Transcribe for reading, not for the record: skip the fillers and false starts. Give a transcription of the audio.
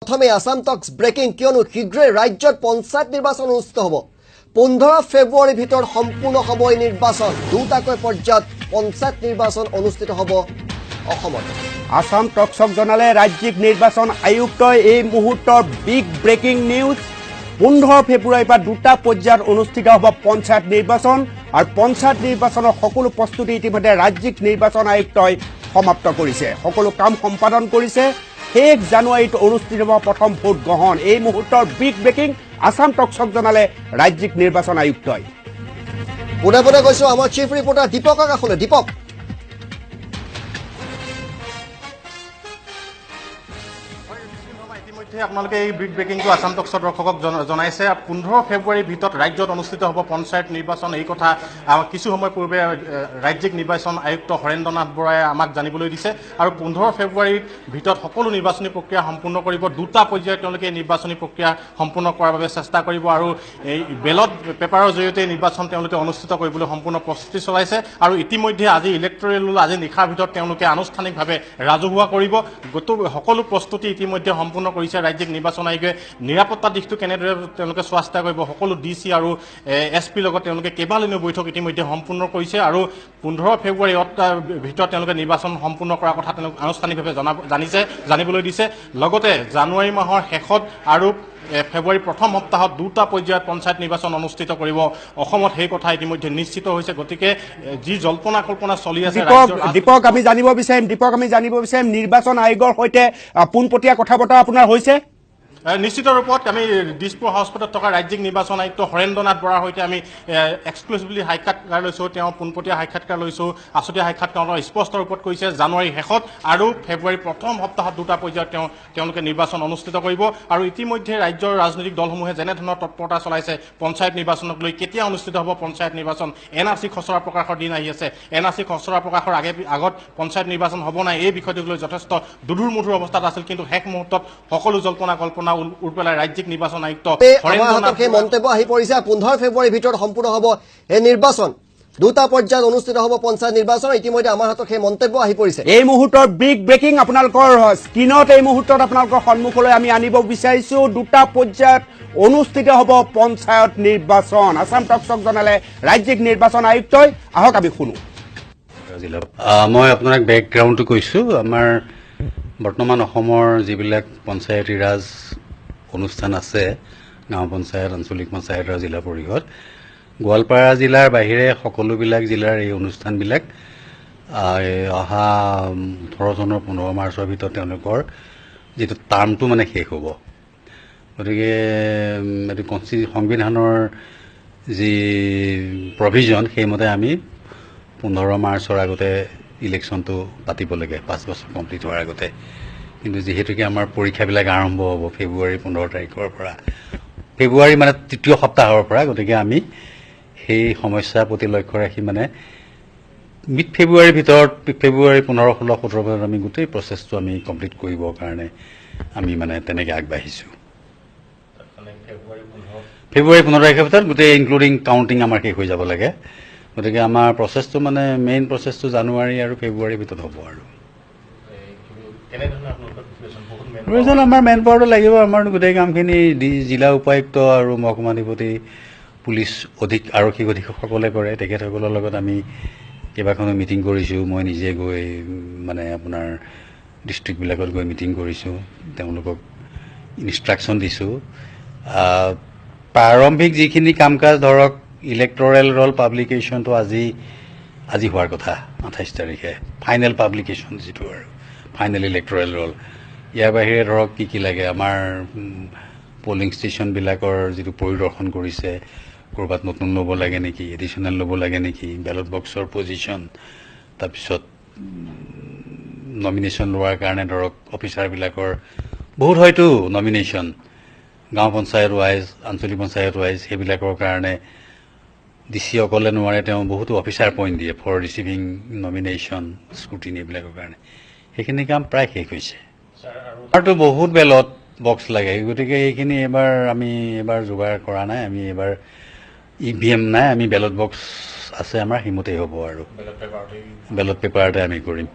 প্ৰথমে আসাম টক্স ব্ৰেকিং, কিয়নো শীঘ্ৰে ৰাজ্যত পঞ্চায়ত নিৰ্বাচন অনুষ্ঠিত হ'ব। 15 ফেব্ৰুৱাৰীৰ ভিতৰত সম্পূৰ্ণ হ'ব এই নিৰ্বাচন। দুটাকৈ পৰ্যায়ত পঞ্চায়ত নিৰ্বাচন অনুষ্ঠিত হ'ব অসমত। আসাম টক্সক জনালে ৰাজ্যিক নিৰ্বাচন আয়ুক্তই এই মুহূৰ্তৰ বিগ ব্ৰেকিং নিউজ। 15 ফেব্ৰুৱাৰীৰ পৰা দুটা পৰ্যায়ত অনুষ্ঠিত হ'ব পঞ্চায়ত নিৰ্বাচন আৰু পঞ্চায়ত নিৰ্বাচনৰ সকলো প্ৰস্তুতি ইতিমধ্যে ৰাজ্যিক নিৰ্বাচন আয়ুক্তই সমাপ্ত কৰিছে, সকলো কাম সম্পাদন কৰিছে। 1 জানুৱাৰীত অনুষ্ঠিত হ'ব প্ৰথম ভোট গ্ৰহণ। এই মুহূৰ্তৰ বিগ ব্ৰেকিং আসাম টক্সক জনালে ৰাজ্যিক নিৰ্বাচন আয়ুক্তই। পোনে পোনে গৈছো আমাৰ চিফ ৰিপৰ্টাৰ দীপকৰ কাষলৈ। দীপক, আপোনালোকে এই বিগ ব্ৰেকিংটো আসাম টক্সৰ দৰ্শকক জনাইছে। 15 ফেব্ৰুৱাৰীৰ ভিতৰত ৰাজ্যত অনুষ্ঠিত হ'ব পঞ্চায়ত নিৰ্বাচন। এই কথা কিছু সময় পূৰ্বে ৰাজ্যিক নিৰ্বাচন আয়ুক্ত হৰেন্দ্ৰনাথ বৰাই আমাক জানিবলৈ দিছে। আৰু 15 ফেব্ৰুৱাৰীৰ ভিতৰত সকলো নিৰ্বাচনী প্ৰক্ৰিয়া সম্পূৰ্ণ কৰিব। দুটা পৰ্যায়ত তেওঁলোকে এই নিৰ্বাচনী প্ৰক্ৰিয়া সম্পূৰ্ণ কৰাৰ বাবে চেষ্টা কৰিব আৰু এই বেলট পেপাৰৰ জৰিয়তে নিৰ্বাচন তেওঁলোকে অনুষ্ঠিত কৰিবলৈ সম্পূৰ্ণ প্ৰস্তুতি চলাইছে। আৰু ইতিমধ্যে আজি ইলেক্টৰেল আজি নিশাৰ ভিতৰত তেওঁলোকে আনুষ্ঠানিকভাৱে ৰাজহুৱা কৰিব। সকলো প্ৰস্তুতি ইতিমধ্যে সম্পূৰ্ণ কৰিছে ৰাজ্যিক নিৰ্বাচন আয়োগে। নিৰাপত্তা দিশটো কেনেদৰে তেওঁলোকে চোৱা চিতা কৰিব, সকলো ডি চি আৰু এছ পিৰ লগত তেওঁলোকে কেইবালানিও বৈঠক ইতিমধ্যে সম্পূৰ্ণ কৰিছে। আৰু 15 ফেব্ৰুৱাৰীৰ ভিতৰত তেওঁলোকে নিৰ্বাচন সম্পূৰ্ণ কৰাৰ কথা তেওঁলোক আনুষ্ঠানিকভাৱে জানিবলৈ দিছে। লগতে জানুৱাৰী মাহৰ শেষত আৰু ফেব্ৰুৱাৰী প্ৰথম সপ্তাহত দুটা পৰ্যায়ত পঞ্চায়ত নিৰ্বাচন অনুষ্ঠিত কৰিব অসমত, সেই কথা ইতিমধ্যে নিশ্চিত হৈছে। গতিকে যি জল্পনা কল্পনা চলি আছে। দীপক, আমি জানিব বিচাৰিম নিৰ্বাচন আয়োগৰ সৈতে পোনপটীয়া কথা বতৰা আপোনাৰ হৈছে? নিশ্চিত ৰূপত আমি দিছপুৰ হস্পিটেলত থকা ৰাজ্যিক নিৰ্বাচন আয়ুক্ত হৰেন্দ্ৰনাথ বৰাৰ সৈতে আমি এক্সক্লুচিভলি সাক্ষাৎকাৰ লৈছোঁ। তেওঁ পোনপটীয়া সাক্ষাৎকাৰ লৈছোঁ, আছুতীয়া সাক্ষাৎকাৰ স্পষ্ট ৰূপত কৈছে জানুৱাৰীৰ শেষত আৰু ফেব্ৰুৱাৰীৰ প্ৰথম সপ্তাহত দুটা পৰ্যায়ত তেওঁলোকে নিৰ্বাচন অনুষ্ঠিত কৰিব। আৰু ইতিমধ্যে ৰাজ্যৰ ৰাজনৈতিক দলসমূহে যেনেধৰণৰ তৎপৰতা চলাইছে পঞ্চায়ত নিৰ্বাচনক লৈ, কেতিয়া অনুষ্ঠিত হ'ব পঞ্চায়ত নিৰ্বাচন, এন আৰ চি খচৰা প্ৰকাশৰ দিন আহি আছে, এন আৰ চি খচৰা প্ৰকাশৰ আগত পঞ্চায়ত নিৰ্বাচন হ'ব নাই, এই বিষয়টোক লৈ যথেষ্ট দুধুৰ মুধুৰ অৱস্থাত আছিল। কিন্তু শেষ মুহূৰ্তত সকলো জল্পনা কল্পনা উৰ পেলাই ৰাজ্যিক নিৰ্বাচন আয়ুক্ত সেই মন্তব্য আহি পৰিছে। 15 ফেব্ৰুৱাৰীৰ ভিতৰত সম্পূৰ্ণ হ'ব এই নিৰ্বাচন, দুটা পৰ্যায়ত অনুষ্ঠিত হ'ব পঞ্চায়ত নিৰ্বাচন। ইতিমধ্যে আমাৰ হাতত সেই মন্তব্য আহি পৰিছে। এই মুহূৰ্তৰ বিগ ব্ৰেকিং আপোনালোকৰ স্ক্ৰীণত এই মুহূৰ্তত আপোনালোকৰ সন্মুখলৈ আমি আনিব বিচাৰিছো। দুটা পৰ্যায়ত অনুষ্ঠিত হ'ব পঞ্চায়ত নিৰ্বাচন, আসাম টক্সক জনালে ৰাজ্যিক নিৰ্বাচন আয়ুক্তই। আহক আমি শুনো। মই আপোনাক বেকগ্ৰাউণ্ডটো কৈছো। আমাৰ বৰ্তমান অসমৰ যিবিলাক পঞ্চায়তী ৰাজ অনুষ্ঠান আছে, গাঁও পঞ্চায়ত, আঞ্চলিক পঞ্চায়ত আৰু জিলা পৰিষদ, গোৱালপাৰা জিলাৰ বাহিৰে সকলোবিলাক জিলাৰ এই অনুষ্ঠানবিলাক অহা 18 চনৰ 15 মাৰ্চৰ ভিতৰত তেওঁলোকৰ যিটো টাৰ্মটো মানে শেষ হ'ব। গতিকে এইটো সংবিধানৰ যি প্ৰভিজন সেইমতে আমি 15 মাৰ্চৰ আগতে ইলেকশ্যনটো পাতিব লাগে, 5 বছৰ কমপ্লিট হোৱাৰ আগতে। কিন্তু যিহেতুকে আমাৰ পৰীক্ষাবিলাক আৰম্ভ হ'ব ফেব্ৰুৱাৰী 15 তাৰিখৰ পৰা, ফেব্ৰুৱাৰী মানে তৃতীয় সপ্তাহৰ পৰা, গতিকে আমি সেই সমস্যাৰ প্ৰতি লক্ষ্য ৰাখি মানে মিড ফেব্ৰুৱাৰীৰ ভিতৰত, ফেব্ৰুৱাৰী 15, 16, 17 ভিতৰত আমি গোটেই প্ৰচেছটো আমি কমপ্লিট কৰিবৰ কাৰণে আমি মানে তেনেকৈ আগবাঢ়িছোঁ। ফেব্ৰুৱাৰী 15 তাৰিখৰ ভিতৰত গোটেই ইনক্লুডিং কাউণ্টিং আমাৰ শেষ হৈ যাব লাগে। গতিকে আমাৰ প্ৰচেছটো মানে মেইন প্ৰচেছটো জানুৱাৰী আৰু ফেব্ৰুৱাৰীৰ ভিতৰত হ'ব। আৰু প্ৰয়োজন আমাৰ মেন পাৱাৰটো লাগিব। আমাৰ গোটেই কামখিনি জিলা উপায়ুক্ত আৰু মহকুমাধিপতি, পুলিচ আৰক্ষী অধীক্ষকসকলে কৰে। তেখেতসকলৰ লগত আমি কেইবাখনো মিটিং কৰিছোঁ। মই নিজে গৈ মানে আপোনাৰ ডিষ্ট্ৰিক্টবিলাকত গৈ মিটিং কৰিছোঁ, তেওঁলোকক ইনষ্ট্ৰাকশ্যন দিছোঁ। প্ৰাৰম্ভিক যিখিনি কাম কাজ ধৰক ইলেক্টৰেল ৰল পাব্লিকেশ্যনটো আজি হোৱাৰ কথা 28 তাৰিখে ফাইনেল পাব্লিকেশ্যন যিটো আৰু ফাইনেল ইলেক্টৰেল ৰল। ইয়াৰ বাহিৰে ধৰক কি কি লাগে, আমাৰ পলিং ষ্টেচনবিলাকৰ যিটো পৰিদৰ্শন কৰিছে, ক'ৰবাত নতুন ল'ব লাগে নেকি, এডিশ্যনেল ল'ব লাগে নেকি, বেলট বক্সৰ পজিশ্যন, তাৰপিছত নমিনেশ্যন লোৱাৰ কাৰণে ধৰক অফিচাৰবিলাকৰ বহুত হয়তো নমিনেশ্যন গাঁও পঞ্চায়ত ৱাইজ, আঞ্চলিক পঞ্চায়ত ৱাইজ, সেইবিলাকৰ কাৰণে ডি চি অকলে নোৱাৰে, তেওঁ বহুতো অফিচাৰ পইণ্ট দিয়ে ফৰ ৰিচিভিং নমিনেশ্যন, স্ক্ৰুটিনি এইবিলাকৰ কাৰণে। সেইখিনি কাম প্ৰায় শেষ হৈছে। আমাৰতো বহুত বেলট বক্স লাগে, গতিকে এইখিনি এইবাৰ আমি যোগাৰ কৰা নাই। আমি এইবাৰ ই ভি এম নাই, আমি বেলট বক্স আছে আমাৰ, সেইমতেই হ'ব আৰু বেলট পেপাৰতে আমি কৰিম।